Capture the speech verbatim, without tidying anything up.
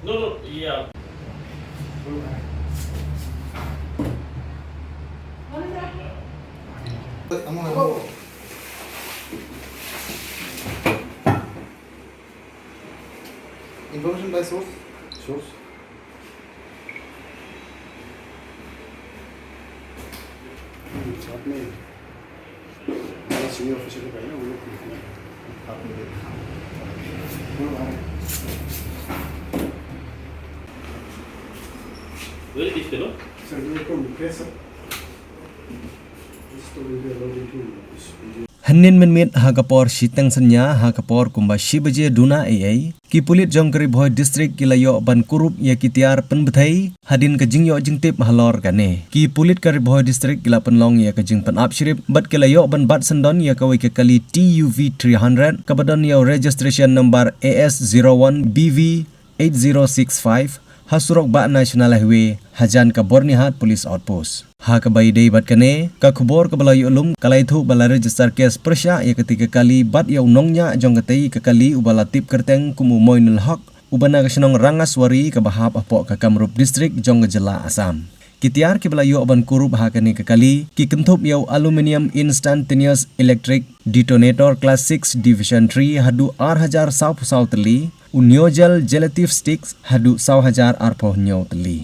No, no, yeah. Information by source. Source. Hmm, साथ में हमारा senior officer को पहले वो लोग आपने देखा। बोलो, आ रहे हैं। Where is this fellow? Sir, we will come. Yes, sir. This will be allowed into this video. Hynnin mynmiet ha ka por shiteng synñia, ha ka por kumba shi baje duna ei ei, ki pulit jong ka Ri Bhoi District ki la ïoh ban kurup ïa ki tiar pynbthei hadien ka jingïoh jingtip halor kane. Ki pulit ka Ri Bhoi District ki la pynlong ïa ka jingpynap shrip bad ki la ïoh ban bat syndon ïa kawei ka kali T U V three hundred kaba don ïa u registration number A S zero one B V eight zero six five ha surok bah National Highway hajan ka Byrnihat Police Outpost. Ha kaba ïadei bad kane, ka khubor kaba la ïoh lum ka la ïathuh ba la register case pyrshah ïa katei ka kali bad ïa u nongñiah jong katei ka kali uba la tip kyrteng kum u Moinul Haq, uba na ka shnong Rangaswari kaba hap hapoh ka Kamrup District jong ka jylla Assam. Ki tiar kiba la ïoh ban kurup ha kane ka kali ki kynthup ïa u aluminium instantaneous electric detonator class six division three haduh ar hajar sawphew saw tylli, u Neogel gelative sticks haduh saw hajar arphew hynñiew tylli.